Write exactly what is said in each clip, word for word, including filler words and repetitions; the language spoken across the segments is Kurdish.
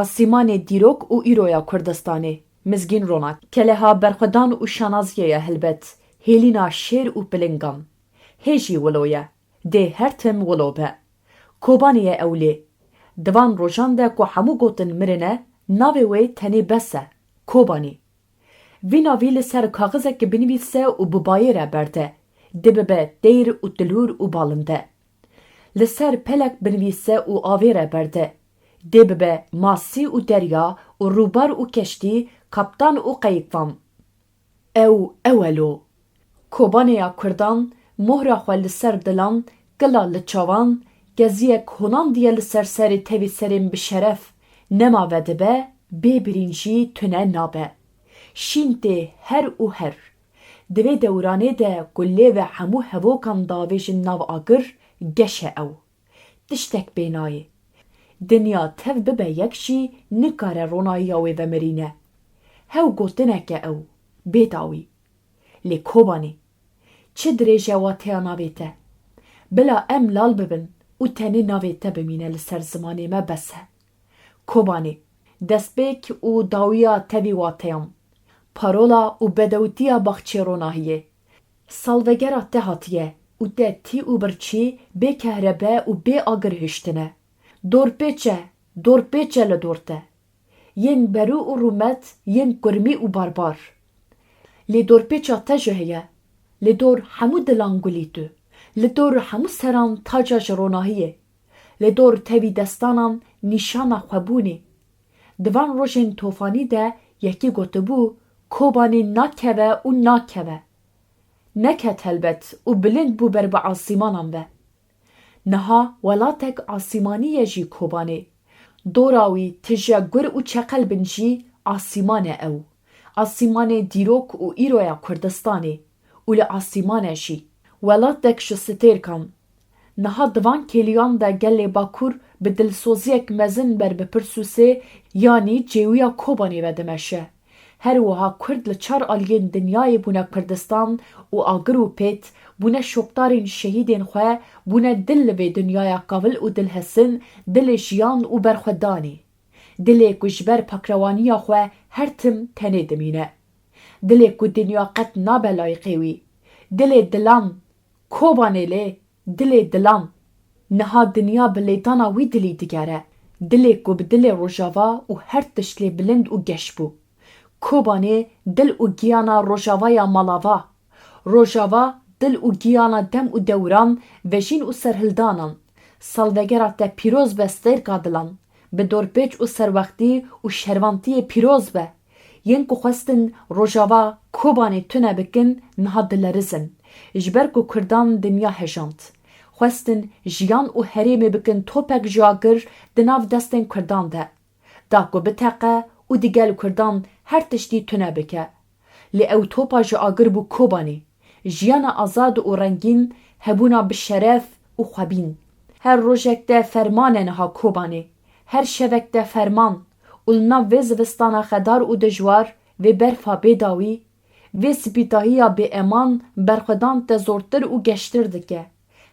Asîmanê dîrok û îro ya Kurdistanê, Mizgîn Ronak. Keleha berxwedan û şanaziyê ye helbet, hêlîna şêr û pilingan. Hê jî wilo ye, dê her tim wilo be. Kobanê ye ew lê. Di van rojan de ku hemû gotin mirine, navê wê tenê bes e, Kobanê. Vî navî li ser kaxizek binivîse û bi bayê re berde, dê bibe teyr û tilûr û balinde. Li ser pelek binivîse û avê re berde, dê bibe masî û derya û rûbar û keştî, kaptan û qeyikvan. Ew, ew e lo. Kobanê ya Kurdan, mohra xwe li ser dilan, kila li çavan, keziyek honandiye li ser serê tevî serên bi şeref, nema vedibe, bê birîn jî tune nabe. Şîn tê her û her. Di vê dewranê de ku lê ve hemû hevokan davêjin nav agir, geş e ew. Tiştek pê nayê. Dinya tev bibe yek jî nikare ronahiya wê vemirîne. Hew gotinek e ew, bê dawî. Lê Kobanê, çi dirêj e wateya navê te? Bila em lal bibin û tenê navê te bimîne li ser zimanê me bes e. Kobanê, destpêk û dawiya tevî wateyan. Parola û bedewtiya baxçê ronahiyê. Salvegera te hatiye û te tî û birçî bê kehrebe û bê agir hiştine. Dorpêç e, dorpêç e li dor te. Yên berû û rûmet, yên kurmî û barbar. Lê dorpêça te jî heye. Li dor hemû dilan gulî tu. Li dor hemû seran taca ji ronahiyê. Li dor tevî destanan nîşana xwebûnê. Di van rojên tofanî de yekî gotibû, Kobanê nakeve û nakeve. Neket helbet û bilind bû ber bi asîmanan ve. Niha welatek asîmanî ye jî Kobanê. Dora wî tije gur û çeqel bin jî asîman e ew. Asîmanê dîrok û îro ya Kurdistanê û li asîman e jî. Welatek ji stêrkan. Niha di van kêliyan de gelê Bakur bi dilsoziyek mezin ber bi Pirsûsê, yanî cêwiya Kobanê ve dimeşe. Her wiha Kurd li çar aliyên dinyayê bûne Kurdistan û agir û pêt, bûne şopdarên şehîdên xwe, bûne dil li vê dinyaya kavil û dilhesin, dilê jiyan û berxwedanê. Dilê ku ji ber pakrewaniya xwe her tim tenê dimîne. Dilê ku dinya qet nabe layîqê wî. Dilê dilan, Kobanê lê, dilê dilan. Niha dinya bi lêdana wî dilî digere. Dilê ku bi dilê Rojava û her tişt lê bilind û geş bû. Kobanê dil û giyana Rojava ya malava. Rojava, dil û giyana dem û dewran, vejîn û serhildanan. Salvegera te pîroz be stêrka dilan. Bi dorpêç û serwextî û şervantiyê pîroz be. Yên ku xwestin Rojava Kobanê tune bikin, niha dilerizin. Ji ber ku Kurdan dinya hejand. Xwestin jiyan û herêmê bikin topek ji agir di nav destên Kurdan de. Da ku biteqe û digel Kurdan her tiştî tune bike. Lê ew topa ji agir bû Kobanê. Jiyana azad û rengîn, hebûna bi şeref û xwebîn. Her rojek te ferman e niha Kobanê. Her şevek te ferman. Û li nav vê zivistana xedar û dijwar, vê berfa bêdawî, vê spîtahiya bêeman berxwedan te zortir û geştir dike.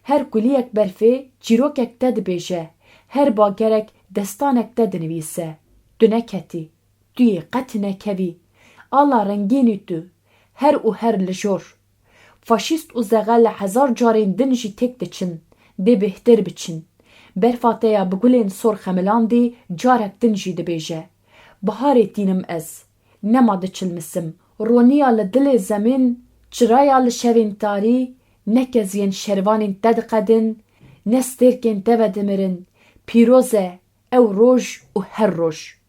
Her kuliyek berfê çîrokek te dibêje, her bagerek destanek te dinivîse. Tu neketî. Tu yê qet nekevî. Ala rengînî tu. Her û her li jor. Faşîst û zexe li hezar carên din jî têk diçin, dê bêhtir biçin. Berfa te ya bi gulên sor xemilandî carek din jî dibêje, Biharê tînim ez, nema diçilmisim. Roniya li dilê zemîn, çiraya li şevên tarî, ne keziyên şervanên te diqedin, ne stêrkên te vedimirin. Pîroz e ew roj û her roj.